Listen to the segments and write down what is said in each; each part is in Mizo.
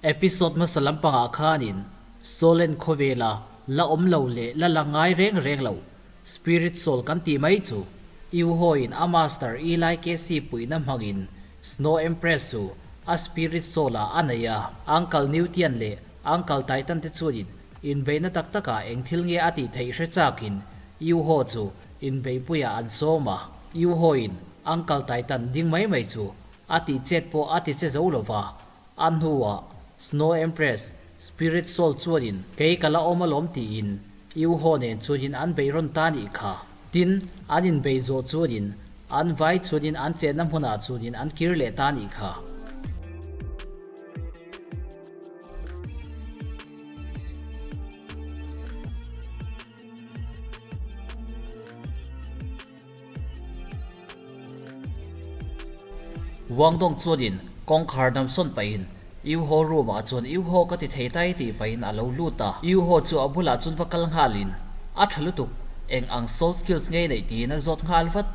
Episode hmasa lampangah khanin Solen khawvela la awm lo leh la la ngai reng reng lo Spirit Soul kan tih mai chu Iuhoin a Master Eli Casey puihna hmangin Snow Empress chu a Spirit Soul ah a nei a. Uncle Newtian leh Uncle Titan te chuanin inbeihna tak takah eng thil nge a tih theih hre chakin Iuho chu inbeihpuiah an sawm a. Iuhoin Uncle Titan ding mai mai chu a tih chet pawh a ti che zo lova, A hnuah Snow Empress, Spirit Soul chuanin kei ka la awm alawm tiin Iuho nen chuanin an beih rawn ta nih kha. Tin, an inbeih zawh chuanin an vai chuanin an chenna hmunah chuanin an kir leh ta nih kha. Wangdong chuanin kawngkhar damsawn pahin Iuho room ah chuan Iuho ka ti thei tai tih pahin a lo lut a. Iuho chu a bulah chuan va kal nghalin a tha lutuk, eng ang soul skills ngei neih tiin a zawt nghal vat.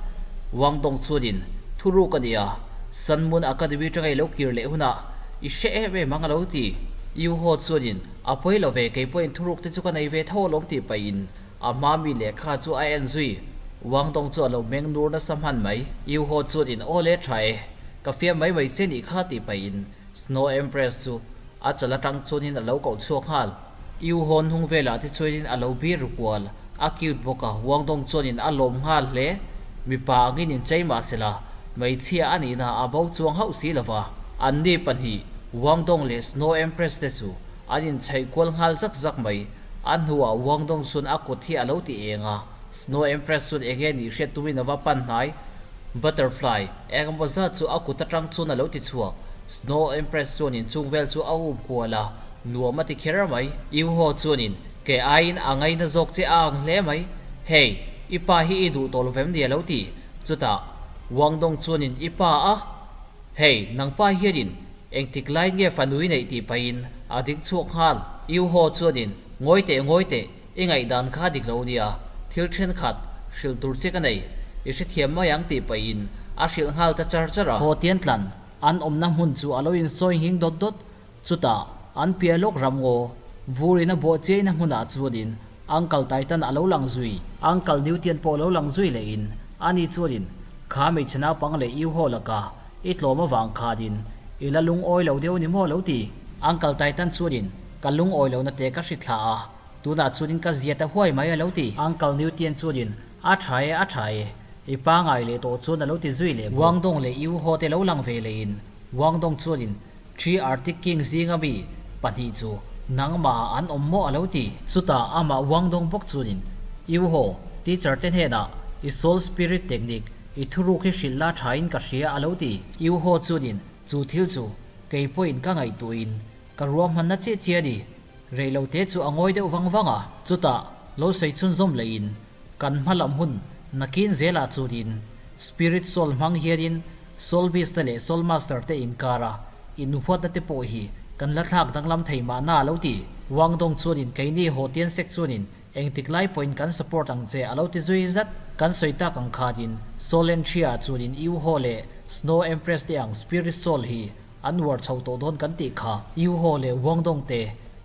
Wangdong chuanin thuruk a nia, Sun Moon Academy tanga i lo kir leh hunah i hre em em ang a lo ti. Iuho chuanin a pawi lo ve, kei pawhin thuruk te chu ka nei ve tho alawm tih pahin A hma mi lehkha chu a en zui. Wang Dong chu a lo meng nur nasa hman mai. Yu Ho chuan in aw le tha e, ka fiam mai mai che nih kha tih pahin Snow Empress chu a chal atang chuanin a lo koh chhuak nghal. Yu Ho hnung velah te chuanin a lo bir ru kual. A cute bawk a, Wang Dong chuanin a lawm nghal hle. Mipa angin in chei mah sela, hmeichhia a nihna a bo chuang hauh si lova. Anni pahnih, Wang Dong leh Snow Empress te chu an inchhaih kual nghal zak zak mai. A hnuah Wang Dong chuan a kut hi a lo ti eng a, Snow Empress chuan eng nge nih hriat tumin a va pan hnai. Butterfly, eng emaw zat chu a kut atang chuan a lo ti chhuak. Snow Empress chuanin chung vel chu a um kual a, nuam a ti kher mai. Yu Ho chuanin, Kei aiin a ngaina zawk che a ang hle mai. Hei, i pa hi i duh tawh lo vem ni a lo ti. Chutah, Wang Dong chuanin i pa a? Hei, nang pa hianin Engtik lai nge fanui neih tih pahin a ding chhuak nghal. Yu Ho chuanin, Ngawi teh, ngawi teh, i ngaihdan kha dik lo nia, thil thenkhat hrilh tur che ka nei, i hrethiam mai ang tih pahin a hrilh nghal ta char char a. Haw tian tlan, an awmna hmun chu a lo insawi nghing dawt dawt. Chutah, an piah lawk ram ngaw, vurin a bawh chiaina hmunah chuanin Uncle Titan a lo lang zui. Uncle Newtian pawh lo lang zui lehin ani chuanin, Kha hmeichhe naupang leh Yu Ho laka I tlawm avang khanin i la lungawi lo deuh ni maw lo ti? Uncle Titan chuanin ka lungawi lohna te ka hri thla a, tunah chuanin ka zia ta huai mai a lo ti. Uncle Newtian chuanin a tha e, a tha e, i pangai leh tawh chuan a lo ti zui leh bawk. Wang Dong leh Yu Ho te lo lang ve lehin Wang Dong chuanin Three Arctic King zinga mi pahnih chu nangmah an awm maw a lo ti. Chutah amah Wang Dong bawk chuanin Yu Ho, teacher te hnenah i soul spirit technique I thuruk hi hrilh la thain ka hria a lo ti. U Ho chuanin chu thil chu kei pawhin ka ngaihtuahin ka ruahmanna chiah chiah a ni. Rei lo te chu a ngawi deuh vang vang a. Chutah lo sawi chhunzawm lehin kan hma lam hun nakin zelah chuanin Spirit Soul hmang hianin Soul Beast te leh Soul Master te inkara inhuatna te pawh hi kan la thlak danglam thei mahna a lo ti. Wang Dong chuanin keini Ho Tian Sek chuanin Engtik lai pawhin kan support ang che a lo ti zui zat. Kan sawi tak ang khanin Soul and Thria chuanin Yu Ho leh Snow Empress te ang Spirit Soul hi an uar chho tawh dawn kan tih kha. Yu Ho leh Wang Dong te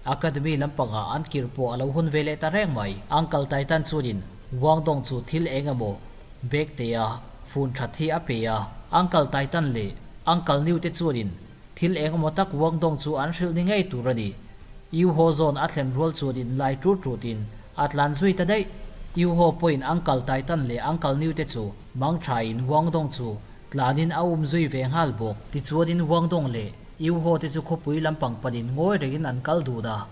Academy lampangah an kir pawh a lo hun ve leh ta reng mai. Uncle Titan chuanin Wang Dong chu thil eng emaw bag te a fun that hi a pe a. Uncle Titan leh Uncle New te chuanin Thil eng emaw tak Wang Dong chu an hrilh ni ngei tur a ni. Yu Ho zawn a thlen rual chuan in lai tut tut in a tlan zui ta daih. Yu Ho pawhin Uncle Titan leh Uncle New te chu mang tha in Wang Dong chu tlan in a um zui ve nghal bawk. Tichuan in Wang Dong leh Yu Ho te chu khawpui lampang pan in ngawi reng in an kal dun a.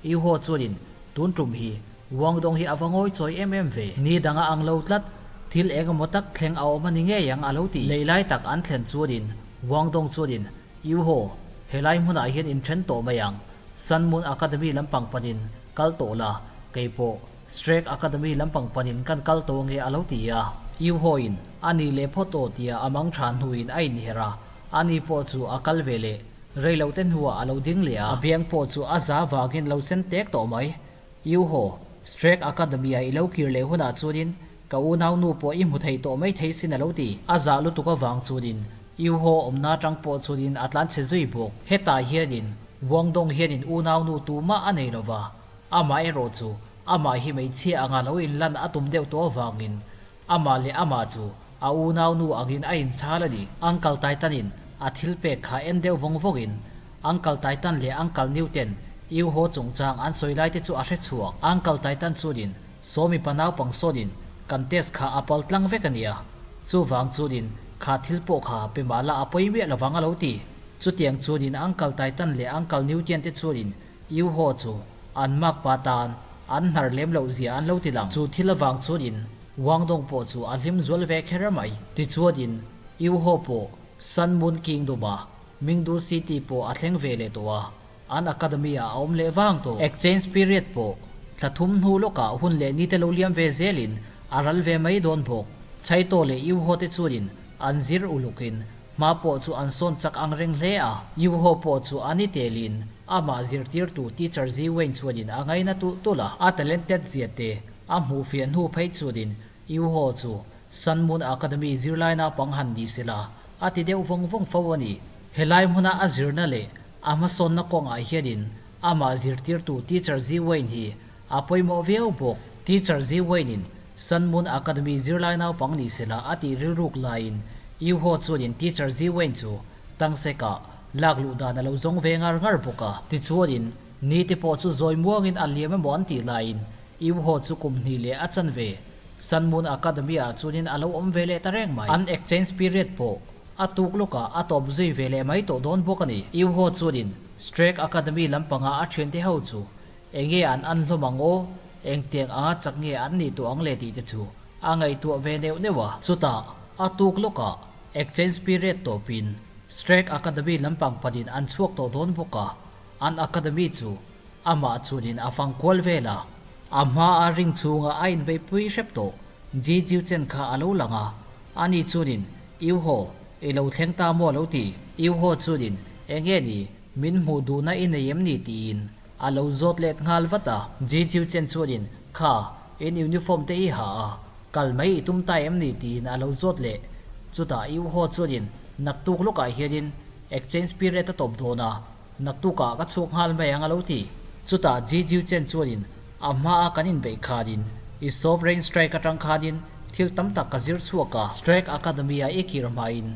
Yu Ho chuan in tun tum hi Wang Dong hi a va ngawi chawi em em ve. Ni dang a ang lo tlat, thil eng emaw tak thleng a awm a ni ngei ang a lo ti. Lei lai tak an thlen chuan in Wang Dong chuanin, Yu Ho, helai hmunah hian in then tawh mai ang. Sun Moon Academy lampang panin kal tawh la, kei pawh Strake Academy lampang panin kan kal tawh ange a lo ti a. Yu Ho in a ni leh phawt aw tia a mang tha hnuin a inher a, ani pawh chu a kal ve leh rei lo te hnuah a lo ding leh a. A biang pawh chu a za vangin lo sen tek tawh mai. Yu Ho, Strake Academy-a i lo kir leh hunah chuanin Ka unau nu pawh i hmu thei tawh mai thei sin a lo ti. A zah lutuk avang chuanin Iuho awmna atang pawh chuanin a tlan chhe zui bawk. Hetah hianin Wang Dong hianin unaunu tumah a nei lova, amaherawhchu amah hi hmeichhia anga lo inlan a tum deuh tawh avangin amah leh amah chu a unaunu angin a inchhal a ni. Uncle Titan-in a thil pek kha en deuh vawng vawngin Uncle Titan leh Uncle Newton Yuho chungchang an sawi lai te chu a hre chhuak. Uncle Titan chuanin Saw mipa naupang sawnin kan test kha a pal tlang vek a nia. Chuvang chuanin kha thil pawh kha pe mah la a pawi miah lovang a lo ti. Chutiang chuanin Uncle Titan leh Uncle Newtian te chuanin Yuho chu an makpa tan an hnar lem loh zia an lo ti lang. Chu thil avang chuanin Wang Dong pawh chu a hlim zual ve kher mai. Tichuanin Yuho pawh Sun Moon Kingdom-a Mingdu City pawh a thleng ve leh tawh a. An academy ah a awm leh vang tawh. Exchange period pawh thla thum hnu lawkah hun leh ni te lo liam ve zelin a ral ve mai dawn bawk. Chaito leh Yuho te chuanin an zir ulukin hma pawh chu an sawn chak ang reng hle a. Yuho pawh chu a ni telin amah zirtirtu teacher Zi Wayne chuanin a ngaina tulh tulh a. A talented zia te a hmuh fiah hnu phei chuanin Yuho chu Sun Moon Academy zirlai naupang han ni sela a ti deuh vawng vawng fo a ni. Helai hmuna a zirna leh A hmasawnna kawngah hianin amah zirtirtu Teacher Zi Wayne hi a pawimawh viau bawk. Teacher Zi Wayne-in Sun Moon Academy zirlai naupang ni sela a tih rilruk laiin Yu Ho chuanin Teacher Zi Wayne chu Tangsekah lak luh dan a lo zawng ve ngar ngar bawk a. Tichuanin ni te pawh chu zawi muangin a liam emaw an tih laiin Yu Ho chu kum hnih leh a chanve Sun Moon Academy-ah chuanin a lo awm ve leh ta reng mai. An exchange period pawh A tuk lawkah a tawp zui ve leh mai tawh dawn bawk a ni. Yuho chuanin Strake Academy lampanga a thiante ho chu enge an an hlawm ang aw, engtiang anga chak nge an nih tawh ang le tih te chu a ngaihtuah ve neuh neuh a. Chutah a tuk lawkah Exchange period tawpin Strake Academy lampang panin an chhuak tawh dawn bawk a, an academy chu amah chuanin a fang kual vel a. A hmaa ring chhunga a inbeihpui hrep tawh Ji Jiu Chen kha a lo lang a, ani chuanin Iuho, i lo thleng ta maw lo ti? Iuho chuanin, Enge ni, min hmuh duhna i nei em ni? tiin a lo zawt let nghal vat a. Ji Chiu Chen chuanin, Kha, in uniform te i ha a, kal mai i tum ta em ni? tiin a lo zawt leh. Chutah Iuho chuanin, Naktuk lawkah hianin exchange period a tawp dawn a, naktukah ka chhuak nghal mai ang a lo ti. Chutah Ji Jiu Chen chuanin, A hmaa kan inbeih khanin, i sovereign strike atang khanin thil tam tak ka zir chhuak a, Strike Academy-a i kir hmain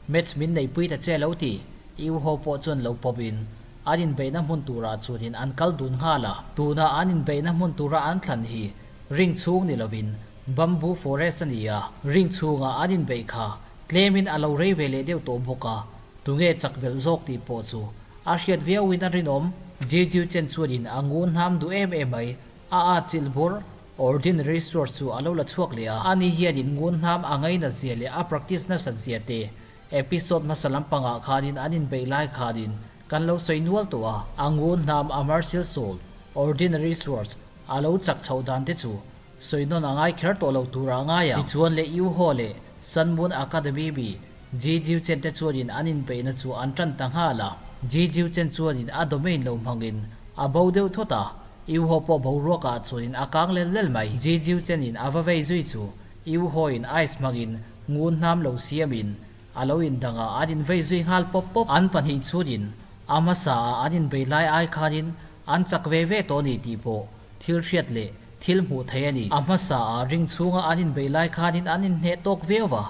match min neihpui ta che lo ti i u ho pawh chuan lo pawpin an inbeihna hmun turah chuanin an kal dun nghal a. Tuna an inbeihna hmun tura an thlan hi ring chhung ni lovin bamboo forest a ni a, ring chhunga an inbeih kha tlemin a lo rei ve leh deuh tawh bawk a, tunge chak belh zawk tih pawh chu A hriat viauin a rinawm. Jeju chen chuanin a ngun hnam duh em em mai. A at chilh bur, ordinary source chu a lo la chhuak leh a. Ani hianin ngun hnam a ngainat zia leh a practice nasat zia te episode hmasa lampangah khanin an inbeih lai khanin kan lo sawi nual tawh a. A ngun hnam a martial soul, ordinary source, a lo chak chhoh dan te chu sawi nawn a ngai kher tawh lo tura a ngai a. Tichuan leh Yuho leh Sun Moon Academy mi Ji Jiu Chen te chuanin an inbeihna chu an tan ta nghal a. Ji Jiu Chen chuanin a domain lo hmangin a bo deuh thawt a, Yuho pawh boruakah chuanin a kang lel lel mai. Ji Jiu Chen-in a va vei zui chu Yuho-in ice hmangin ngun hnam lo siamin a lo indang a, an invei zui nghal pawp pawp. An pahnih chuanin a hmasa a an inbei lai ai khanin an chak ve ve tawh a ni tih pawh thil hriat leh thil hmuh theih a ni. A hmasa a ring chhunga an inbeih lai khanin an inhneh tawk viau va,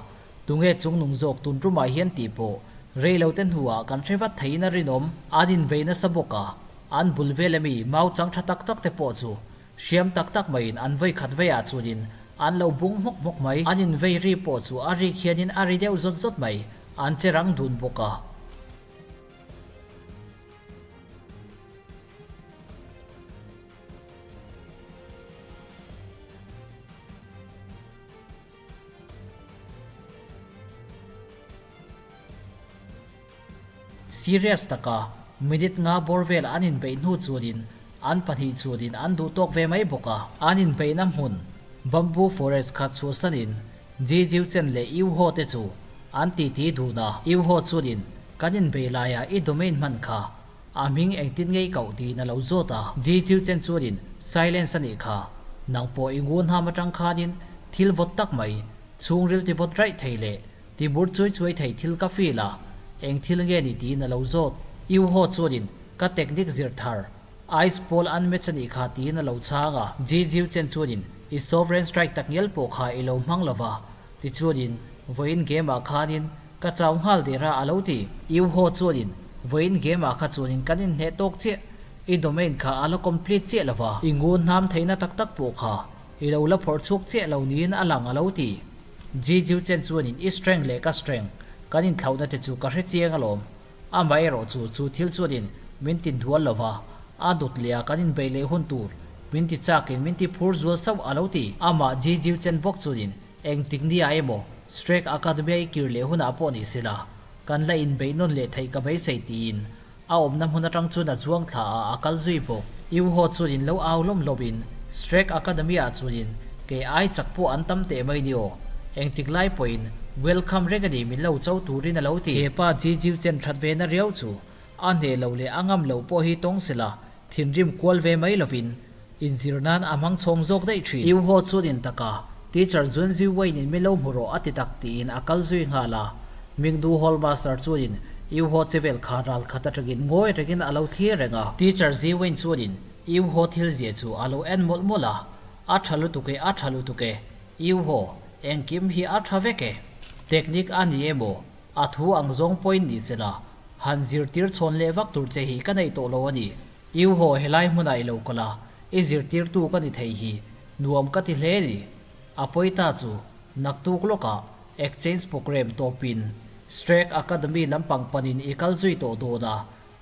tunge chungnung zawk tun tumah hian tih pawh rei lo te hnuah kan hre vat theiin a rinawm. An inbeih nasa bawk a, an bul vel ami mau chang tha tak tak te pawh chu hriam tak tak maiin an vei khat veiah chuanin an lo bung hmawk hmawk mai. An invei ri pawh chu a rik hianin a ri deuh zawt zawt mai, an che rang dun bawk a. Serious taka minute nga bawr vel an inbeih hnu chuanin an pahnih chuanin an duh tawk ve mai bawk a. An inbeihna hmun bamboo forest kha chhuahsanin Ji Jiu Chen leh Yu Ho te chu an titi dun a. Yu Ho chuanin kan inbeih laia i domain hman kha A hming engtin ngei koh tiin a lo zawt a. Ji Chiu Chen chuanin silence a nih kha. Nang pawh i ngun ham atang khanin thil vawt tak mai, chhungril ti vawt raih thei leh ti bur chuai chuai thei thil ka feel a, eng thil nge ni tiin a lo zawt. Yu Ho chuanin Ka technique zir thar, Ice pawl an match a nih kha tiin a lo chhang a. Ji Jiu Chen chuanin i sovereign strike tak ngial pawh kha i lo hmang lo va, tichuanin vawiin game ah khanin ka chau nghal der a a lo ti. Yu Ho chuanin vawiin game ah kha chuanin kan inhneh tawk chiah, i domain kha a la complete chiah lo va, i ngun hnam theihna tak tak pawh kha i lo la phawrh chhuak chiah lo niin a lang a lo ti. Ji Jiu Chen chuanin i strength leh ka strength kan inthlauhna te chu ka hre chiang alawm. Amaherawh chu chu thil chuanin min ti hnual lo va, a dawt leh a kan inbeih leh hun tur min ti chakin min ti phur zual sauh a lo ti. Amah Ji Jiu Chen bawk chuanin engtik nia emaw Strike Academy a i kir leh hunah pawh ni sela, kan la inbeih nawn leh theih ka beisei tiin a awmna hmun atang chuan a zuang thla a, a kal zui bawk. Yu Ho chuanin lo au lawm lawmin Strike Academy ah chuanin kei ai chak pawh an tam teh mai ni aw. Engtik lai pawhin welcome reng a ni min lo cho turin a lo ti. He pa Ji Jiu chen that ve na riau chu a hneh lo leh a ngam lo pawh hi tawng sela thinrim kual ve mai lovin inzir nan a hmang chhawng zawk daih thin. Yu Ho chuan in taka teacher Zun Zui Wein in min lo hmu rawh a ti tak tiin a kal zui nghal a. Mingdu Hall Master chuanin Yu Ho che vel kha ral khat atangin ngawi rengin a lo thlir reng a. Teacher Zi Wein chuanin Yu Ho thil zia chu a lo en mawlh mawlh a, A tha lutuk e, a tha lutuk e. Iuho, engkim hi a tha vek e. Technique a ni emaw, a thu ang zawng pawhin ni se la, han zirtir chhawn leh vak tur che hi ka nei tawh lo a ni. Iuho, helai hmunah i lo kal a, i zirtirtu ka ni thei hi nuam ka ti hle ni. A pawi ta chu, naktuk lawkah exchange program tawpin Strake Academy lampang panin i kal zui tawh dawn a,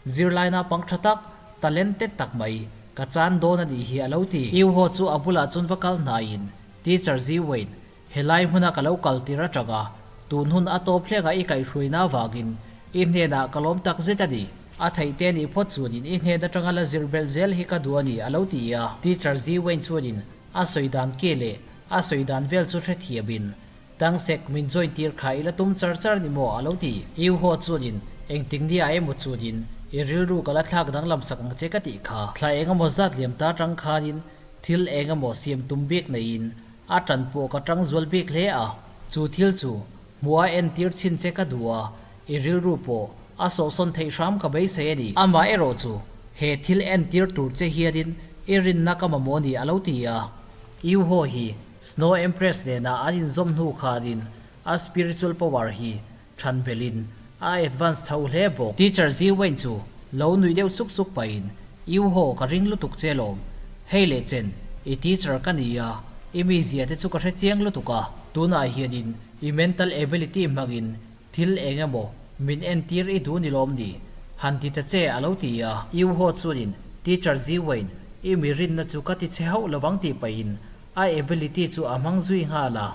Zirlai naupang tha tak, talented tak mai, ka chan dawn a nih hi a lo ti. Yu Ho chu a bulah chuan va kal hnaiin, Teacher Zi Wein, helai hmuna ka lo kal tir atang a, tun hun a tawp hlengah i kaihhruaina avangin i hnenah ka lawm tak zet a ni. A theih te nih phawt chuanin i hnen atanga la zir belh zel hi ka duh a ni a lo ti a. Teacher Zi Wein chuanin a sawi dan ke leh a sawi dan vel chu hrethiamin Tangsek min join tir kha i la tum char char ni maw a lo ti. Iu haw chuanin engtik nia emaw chuanin i rilru ka la thlak danglam sak ang che ka tih kha. Thla eng emaw zat liam ta tang khanin thil eng emaw siam tum bik neiin a tan pawh ka tang zual bik hle a. Chu thil chu hmuh a entir chhin che ka duh a, i rilru pawh a sawhsawn theih hram ka beisei a ni. Amah erawh chu he thil entir tur che hianin i rinna ka mamawh ni a lo ti a. Iu haw hi Snow Empress nena an inzawm hnu khanin a spiritual power hi than belhin a advance tho hle bawk. Teacher Zi Wen chu lo nui deuh suk suk pahin, Yu Ho, ka ring lutuk che lawm. Hei leh chen, i teacher ka ni a, i mizia te chu ka hre chiang lutuk a. Tunah hianin i mental ability hmangin thil eng emaw min entir i duh ni lawm ni? Han ti ta che a lo ti a. Yu Ho chuanin Teacher Zi Wen, i mi rinna chu ka ti che hauh lovang tih pahin A ability chu a hmang zui nghal a.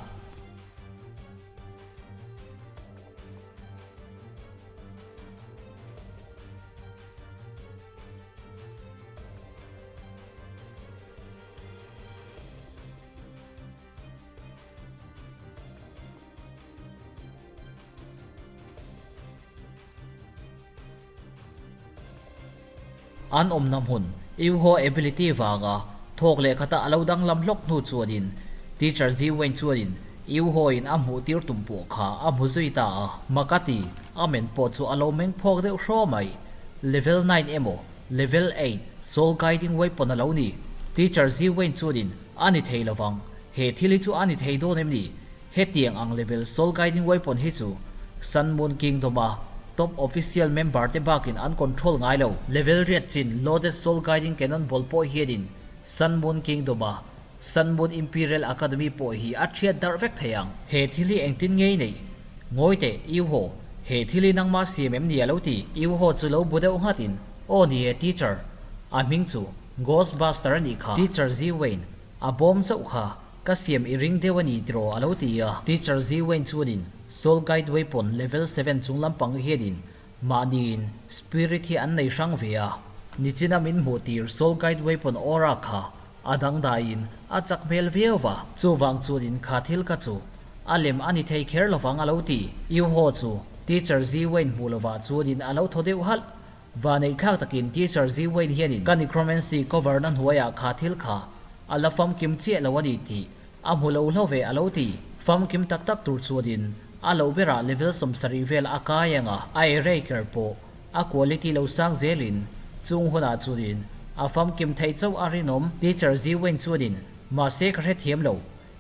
An awmna hmun Iuho ability vanga thawk leh khata a lo danglam hlawk hnu chuanin Teacher Zi Wen chuanin Iuho in a hmuh tir tum pawh kha a hmu zui ta a. Makati a men pawh chu a lo meng phawk deuh hraw mai. Level nine emaw Level eight Soul Guiding Weapon a lo ni. Teacher Zi Wen chuanin a ni thei lovang, he thil hi chu a ni thei dawn em ni? Hetiang ang level Soul Guiding Weapon hi chu Sun Moon Kingdom a top official member te bakin an control ngai lo. Level riat chin Loaded Soul Guiding Cannon Ball pawh hianin Sun Moon Kingdom a Sun Moon Imperial Academy pawh hi a thiat darh vek thei ang. He thil hi engtin ngei nei? Ngawi teh, Iuho, he thil hi nangmah siam em ni a lo ti? Iuho chu lo bu deuh nghatin, Aw ni e, teacher. A hming chu Ghostbuster a nih kha. Teacher Zi Wayne, A bawm chauh kha ka siam i ring deuh a ni tiraw a lo ti a. Teacher Zi Wen chuanin Soul Guide Weapon level seven chung lampang hianin mahniin spirit hi an nei hrang ve a. Nichina min hmuh tir Soul Guide Weapon aura kha a dangdaiin a chak hmel viau va. Chuvang chuanin kha thil kha chu a lem a ni thei kher lovang a lo ti. Yu Ho chu Teacher Zi Wen hmuh lovah chuanin a lo thaw deuh halh. Vanei thlak takin Teacher Zi Wayne hianin ka necromancy cover na hnuaiah kha thil kha a la famkim chiah lo a ni tih a hmu lo hlo ve a lo ti. Famkim tak tak tur chuanin a lo berah level 70 vel a kai ang a, a eraker pawh a quality lo sang zelin Chung hunah chuanin a famkim theih chauh a rinawm. Teacher Ziwen chuanin, Mahse ka hrethiam lo.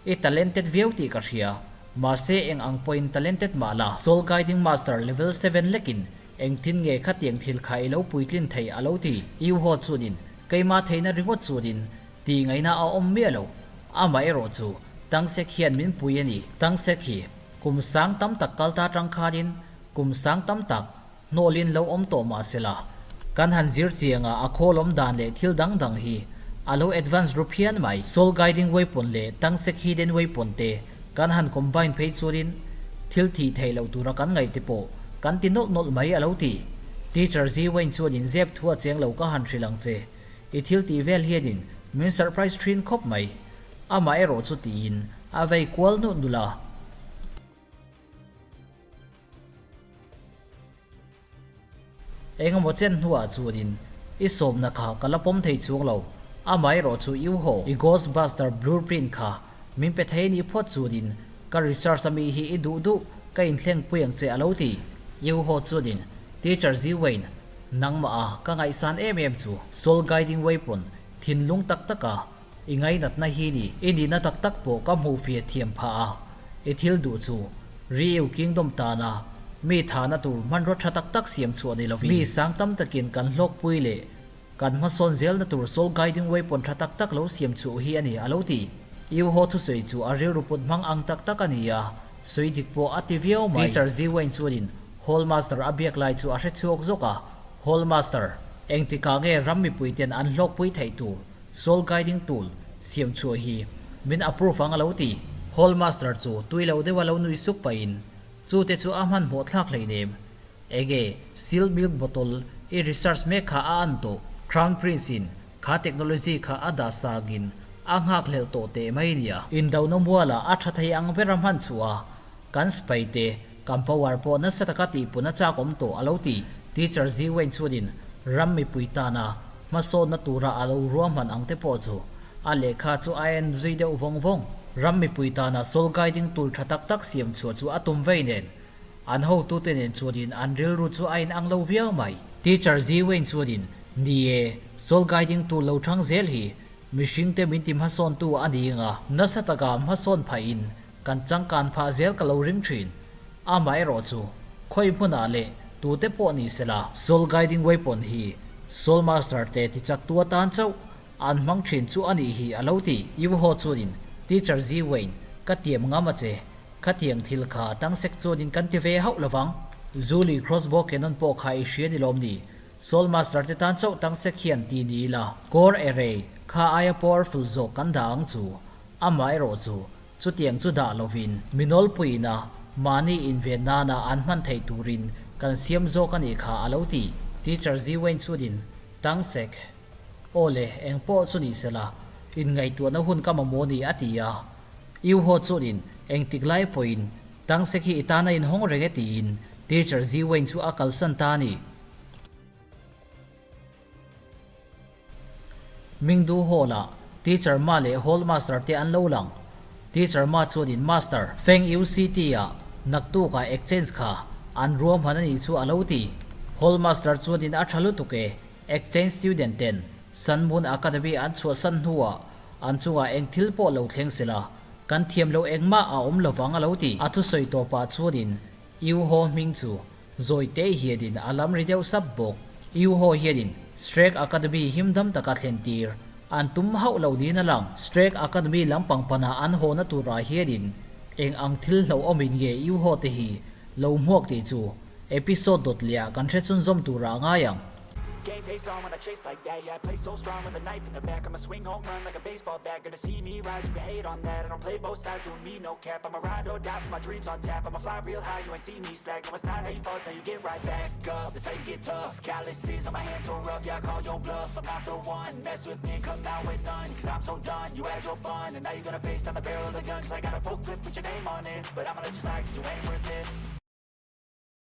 I talented viau tih ka hria. Mahse eng ang pawhin talented mah la. Soul Guiding Master level seven lekin engtin nge khatiang thil kha i lo puitlin theih a lo ti. Iuho chuanin keimah theihna ringawt chuanin tih ngaihna a awm miah lo. Amah erawh chu Tangsek hian min pui a ni. Tangsek hi kum sang tam tak kal ta tang khanin kum sang tam tak Hnawlin lo awm tawh mah sela, kan han zir chianga a khawl awm dan leh thil dang dang hi a lo advance ru phian mai. Soul Guiding Weapon leh Tangsek Hidden Weapon te kan han combine phei chuanin thil thih theih loh tura kan ngaih te pawh kan ti nawlh nawlh mai a lo ti. Teacher Zi Wayne chuanin zep thu a cheng lo ka han hrilh ang che. I thil tih vel hianin min surprise thin khawp mai. Amah erawh chu tiin a vei kual nuh nulh a. Engemaw chen hnuah chuanin i sawmna kha ka la pawm thei chuang lo, amaherawh chu i uhaw, i Ghostbuster blueprint kha min pe thei ni phawt chuanin ka research ami hi i duh duh ka inthleng pui ang che a lo ti. I uhaw chuanin Teacher Zi Wayne, nangmah a ka ngaihsan em em chu Soul Guiding Weapon thinlung tak taka I ngainatna hi ni, i nihna tak tak pawh ka hmuh fia thiam phah a, i thil duh chu Ryu Kingdom tana mi thahna tur hmanraw tha tak tak siam chhuah ni lovin, mi sang tam takin kan hlawkpui leh kan hmasawn zelna tur Soul Guiding Weapon tha tak tak lo siam chhuah hi a ni, a lo ti. Iuho thusawi chu a rilru put hmang ang tak tak a ni a, sawi dik pawh a ti viau mai. Teacher Zi Wayne chuanin Hall Master a biak lai chu a hre chhuak zawk a, Hall Master, engtikah nge ram mipuiten an hlawkpui theih tur? Soul Guiding Tool siam chhuah hi min approve ang a lo ti. Hall Master chu tui lo deuha lo nui suk pahin, Chu te chu a hmanhmawh thlak hleinem. Enge Sealed Milk Bottle i research mek kha a an tawh. Crown Prince in kha technology kha a dah sangin a nghakhlelh tawh teh mai nia. Indona mualah a tha thei ang ber a hman chhuah a, kan sipai te kan power pawh nasa taka tihpun a chak awm tawh a lo ti. Teacher Zi Wen chuanin ram mipui tana Hmasawnna tura a lo ruahman ang te pawh chu a lehkha chu a en zui deuh vawng vawng. Ram mipui tana soul guiding tool tha tak tak siam chhuah chu a tum vei nen an hotute nen chuanin an rilru chu a inang lo viau mai. Teacher Zi Wayne chuanin, Ni e, soul guiding tool lo thang zel hi mihringte min ti hmasawntu a ni anga nasa taka hmasawn phahin kan changkan phah zel ka lo ring thin. Amaherawh chu, khawi hmunah leh tute pawh ni sela, Soul Guiding Weapon hi Soul Master te tichaktu atan chauh an hmang thin chu a nih hi a lo ti. Iuho chuanin, Teacher Zi Wayne, ka tiam ngam a che, khatiang thil kha tang sek chuanin kan ti ve hauh lovang. Zuli Crossbow Cannon pawh kha i hria ni lawm ni? Soul Master te tan chauh tang sek hian ti ni ila, Core Array kha aia powerful zawk kan dah ang chu. Amaherawh chu, Chutiang chu dah lovin mi nawlpuiina mahni inven nana an hman theih turin kan siam zawk a nih kha a lo ti. Teacher Zi Wayne chuanin, Tang sek. Aw le, eng pawh chu ni sela, inngaihtuahna hun ka mamawh ni a ti a. Yu Ho chuanin, Engtik lai pawhin Tang sek hi i tan a inhawng reng e tiin Teacher Zi Wayne chu a kalsan ta a ni. Mingdu Hall-ah Teacher Ma leh Hall Master te an lo lang. Teacher Ma chuanin Master, Feng UCT-ah naktukah exchange kha an ruahman a nih chu a lo ti. Hall Master chuanin a tha lutuk e, exchange student ten Sun Moon Academy an chhuahsan hnuah an chungah eng thil pawh lo thleng sela, kan thiam loh engmah a awm lovang a lo ti. A thusawi tawpah chuanin Yu Ho hming chu Zawi te hianin a lam ri deuh sap bawk. Iuho hianin Strake Academy himdam taka thlen tir an tum hauh lo niin a lang. Strake Academy lampang pana an hawna turah hianin eng ang thil hlauhawmin nge Iuho te hi lo hmuak tih chu episode dawt leh ah kan hre chhunzawm turah a ngai ang. Game face on when I chase like that Yeah, I play so strong with a knife in the back I'ma swing home run like a baseball bat Gonna see me rise, you can hate on that I don't play both sides, doing me no cap I'ma ride or die for my dreams on tap I'ma fly real high, you ain't see me slack No, it's not how you fall, it's how you get right back up That's how you get tough, calluses on my hands so rough Yeah, I call your bluff, I'm not the one Mess with me, come out with none Cause I'm so done, you had your fun And now you're gonna face down the barrel of the gun Cause I got a full clip, put your name on it But I'ma let you slide cause you ain't worth it.